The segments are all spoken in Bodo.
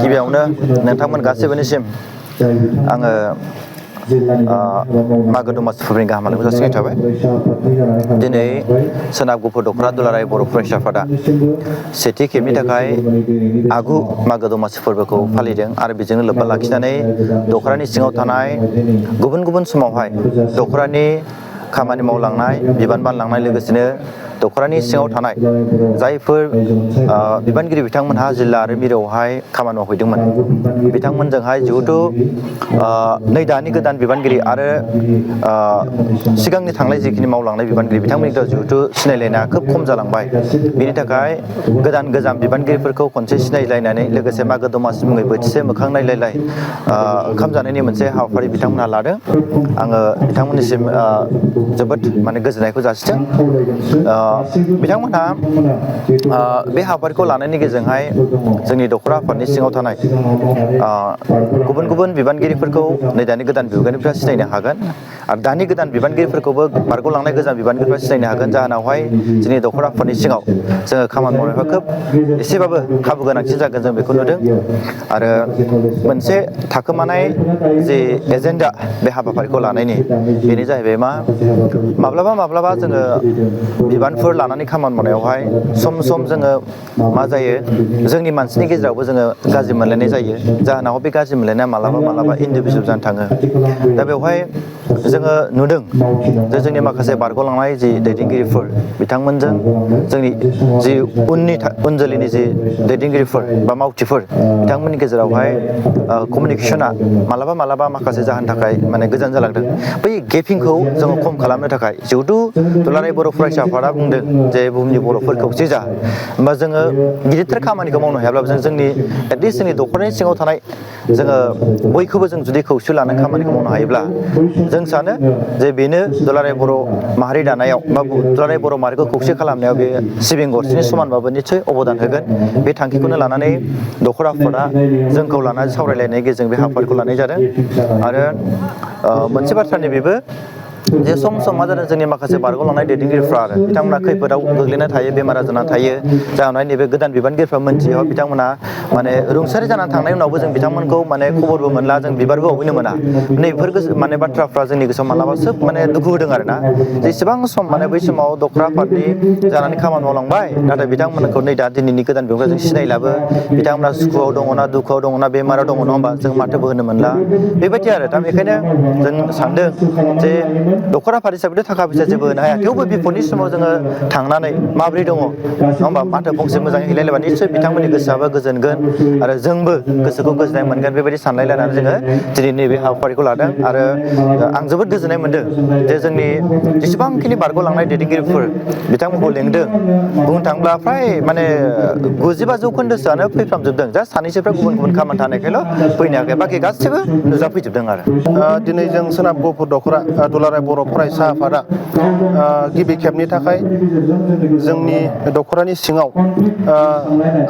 गिबियावनो नोंथांमोन गासैबोनिसिम आङो मागो दमासि फोरबोनि गाहाम हामलायनायखौ जासिनाय थाबाय। दिनै सोनाब गुफुर दख'रा दुलाराय बर' फरायसा आफादा सेथि खेबनि थाखाय आगु मागो दमासि फोरबोखौ फालिदों आरो बेजोंनो लोब्बा लाखिनानै दख'रानि सिङाव थानाय गुबुन गुबुन समावहाय दख'रानि खामानि मावलांनाय बिबान बानलांनाय लोगोसेनो दख'रानि सिङाव थानाय जायफोर बिबानगिरि बिथांमोनहा जिल्ला आरो मिरुआवहाय खामानि मावहैदोंमोन बिथांमोनजोंहाय जिहेथु नै दानि गोदान बिबानगिरि आरो सिगांनि थांनाय जिखिनि मावलांनाय बिबानगिरि बिथांमोननि गेजेराव जिहेथु सिनायलायनाया खोब खम जालांबाय। बेनि थाखाय गोदान गोजाम बिबानगिरिफोरखौ खनसे सिनायलायनानै लोगोसे मागो दमासि मुङै बोथिसे मोखां नायलायलाय ओंखाम जानायनि मोनसे हाबाफारि बिथांमोनहा लादों। आङो बिथांमोननिसिम जोबोद गोजोननायखौ जासिदों। बिथांमोनहा बे हाबाफारिखौ लानायनि गेजेरजोंहाय जोंनि दख'रा आफादनि सिङाव थानाय गुबुन गुबुन बिबानगिरिफोरखौ नै दानि गोदान बिबानगिरिफ्रा सिनायनो हागोन आरो दानि गोदान बिबानगिरिफोरखौबो बारग'लांनाय गोजाम बिबानगिरिफ्रा सिनायनो हागोन। जाहोनावहाय जोंनि दख'रा आफादनि सिङाव जोङो खामानि मावनायफ्रा खोब एसेबाबो खाबु गोनांसिन जागोन जों बेखौ नुदों। आरो मोनसे थाखोमानाय जे एजेन्डा बे हाबाफारिखौ लानायनि बेनो जाहैबाय माब्लाबा जोङो बिबानफोर लानानै खामानि मावनायावहाय सम सम जोङो मा जायो जोंनि मानसिनि गेजेरावबो जोङो गाज्रि मोनलायनाय जायो। जाहोनाव बे गाज्रि मोनलायनाया मालाबा इन्डिभिजुवेल जानो थाङो। दा बेवहाय जोङो नुदों जे जोंनि माखासे बारग'लांनाय जि दैदेनगिरिफोर बिथांमोनजों जोंनि जि उन जोलैनि जि दैदेनगिरिफोर बा मावथिफोर बिथांमोननि गेजेरावहाय कमिउनिकेसना मालाबा माखासे जाहोननि थाखाय गोजान जालांदों। बै गेपिंखौ जोङो खम खालामनो थाखाय जिहेथु दुलाराय बर' फरायसा आफादा बुंदों जे बुहुमनि बर'फोर खौसे जा, होमबा जोङो गिदिरथार खामानिखौ मावनो हायाब्लाबो जोंनि एटलिस्ट जोंनि दख'रानि सिङाव थानाय जोङो बयखौबो जों जुदि खौसे लानानै खामानिखौ मावनो हायोब्ला जों सानो जे बेनो दुलाराय बर' माहारि दानायाव बा दुलाराय बर' माहारिखौ खौसे खालामनायाव बे सिबिं गरसेनि समानबाबो निस्सय अबदान होगोन। बे थांखिखौनो लानानै दख'रा आफादा जोंखौ लानानै सावरायलायनायनि गेजेरजों बे हाबाफारिखौ लानाय जादों। आरो मोनसे बाथ्रानि बेबो जे सम मा जादों जोंनि माखासे बारग'लांनाय दैदेनगिरिफ्रा आरो बिथांमोना खैफोदाव गोग्लैना थायो, बेमार आजार जाना थायो। जाहोनाव नैबे गोदान बिबानगिरिफ्रा मोनथियो बिथांमोना रुंसारि जानानै थांनायनि उनावबो जों बिथांमोनखौ खबरबो मोनला, जों बिबारबो बावहैनो मोना। नैबेफोर बाथ्राफ्रा जोंनि गोसोआव मालाबा सोब दुखु होदों आरोना। जेसेबां सम बै समाव दख'रा आफादनि जानानै खामानि मावलांबाय, नाथाय बिथांमोनखौ नै दा दिनैनि गोदान बिबानगिरिजों सिनायलाबो। बिथांमोना सुखुआव दङना दुखुआव दङना बेमाराव दङ नङा होमबा, जों माथोबो होनो मोनला। बेबायदि आरो दा बेखायनो जों सानदों जे दख'रा आफाद हिसाबैथ' थाखा फैसा जेबो होनो हाया, थेवबो बिपदनि समाव जोङो थांनानै माब्रै दङ नङा होमबा, माथो फंसे मोजाङै हैलायलायबा निस्सय बिथांमोननि गोसोआबो गोजोनगोन आरो जोंबो गोसोखौ गोजोननाय मोनगोन। बेबायदि सानलायलायनानै जोङो दिनै नैबे हाबाफारिखौ लादों। आरो आं जोबोद गोजोननाय मोनदों जे जोंनि जेसेबांखिनि बारग'लांनाय दैदेनगिरिफोर बिथांमोनखौ लेंदों। बुंनो थाङोब्ला फ्राय 95% फैफ्रामजोबदों। जास्ट सानैसोफ्रा गुबुन खामानि थानायखायल' फैनो हायाखै, बाखि गासिबो नुजाफैजोबदों। आरो दिनै जों सोनाब गुफुर दख'रा दुलाराय बर' फरायसा आफादा गिबि खेबनि थाखाय जोंनि दख'रानि सिङाव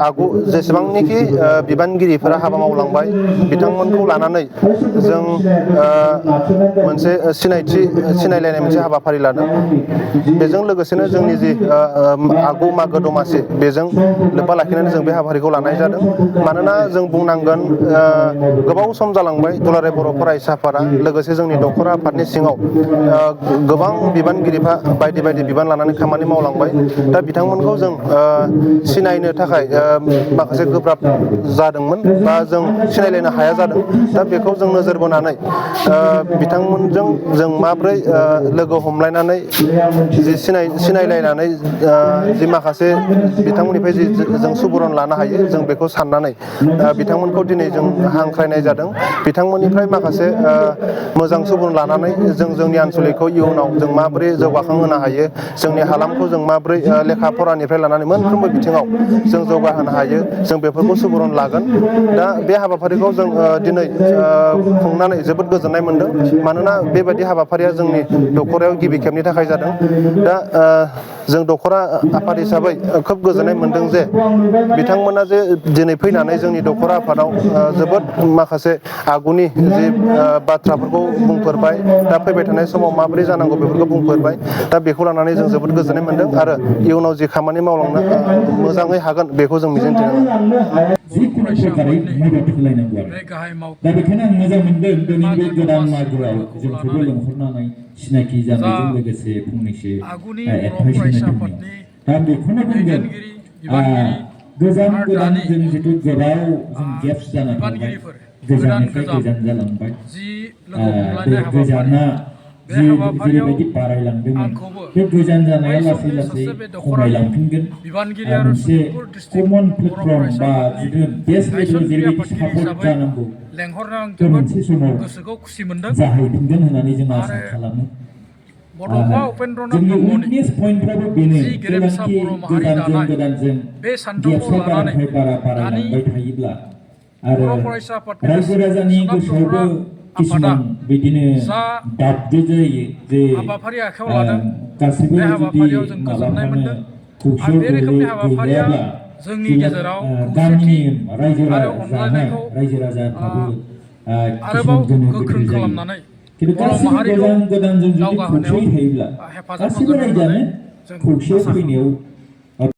आगु जेसेबांनिखि बिबानगिरिफोरा हाबा मावलांबाय बिथांमोनखौ लानानै जों मोनसे सिनायलायनाय मोनसे हाबाफारि लादों। बेजों लोगोसेनो जोंनि जि आगु मागो दमासि बेजों लोब्बा लाखिनानै जों बे हाबाफारिखौ लानाय जादों। मानोना जों बुंनांगोन गोबाव सम जालांबाय दुलाराय बर' फरायसा आफादा लोगोसे जोंनि दख'रा आफादनि सिङाव गोबां बिबानगिरिफ्रा बायदि बिबान लानानै खामानि मावलांबाय। दा बिथांमोनखौ जों सिनायनो थाखाय माखासे गोब्राब जादोंमोन बा जों सिनायलायनो हाया जादों। दा बेखौ जों नोजोर बोनानै बिथांमोनजों जों माब्रै लोगो हमलायनानै जि सिनायलायनानै जि माखासे बिथांमोननिफ्राय जि जों सुबुरुन लानो हायो, जों बेखौ साननानै बिथांमोनखौ दिनै जों हांख्रायनाय जादों। बिथांमोननिफ्राय माखासे मोजां सुबुरुन लानानै जोंनि आनसलिकखौ इयुनाव जों माबोरै जौगाखांहोनो हायो, जोंनि हालामखौ जों माबोरै लेखा फरानिफ्राय लानानै मोनफ्रोमबो बिथिङाव जों जौगाहोनो हायो, जों बेफोरखौ सुबुरुन लागोन। दा बे हाबाफारिखौ जों दिनै खुंनानै जोबोद गोजोननाय मोनदों। मानोना बेबायदि हाबाफारिया जोंनि दख'रायाव गिबि खेबनि थाखाय जादों। दा जों दख'रा आफाद हिसाबै खोब गोजोननाय मोनदों जे बिथांमोना जे दिनै फैनानै जोंनि दख'रा आफादाव जोबोद माखासे आगुनि जि बाथ्राफोरखौ बुंफोरबाय। दा फैबाय थानाय समाव समाव माबोरै जानांगौ बेफोरखौ बुंफोरबाय दा बेखौ लानानै जों जोबोद गोजोननाय मोनदों आरो इयुनाव जि खामानि मावलांनो मोजाङै हागोन बेखौ जों मिजिंथिदों जिखुनु प्रकारै मदद होलायनांगौ आरो दा बेखायनो आं मोजां मोनदों दिनै बे गोदान मागोआव जोंखौबो लेंहरनानै सिनायथि जानायजों लोगोसे फंनैसो एडभाइस होनो थांनायाव दा बेखौनो बुंगोन गोजाम गोदानजों जिथु गोबाव जों गेप्स जाना थाबाय गोजाननिफ्राय गोजान जालांबाय बे गोजाना जेरैबायदि बारायलांदोंमोन बे गोजान जानाया लासै लासै खमायलांफिनगोन मोनसे कमन प्लेटफर्म बा जिथु बेस्ट लेभेल जेरैबायदि सापर्ट जानांगौ बे मोनसे समाव जाहैफिनगोन होननानै जों आसा खालामो जोंनि उइकनेस पइन्टफ्राबो बेनो जेब्लानाखि गोदानजों गेप्सआ बारानिफ्राय बारा बारायलांबाय थायोब्ला आरो रायजो राजानि गोसोआवबो किसुमान बिदिनो दाबदो जायो जे गासिबो जुदि माबाफ्रानो खौसेयाव गैलायाब्ला गामिनि रायजो राजाफ्राबो किसुमान गोनो गोथो जायो खिन्थु गासिबो गोदानजों जुदि खौसेयै थायोब्ला गासिबो रायजोआनो खौसेयाव फैनायाव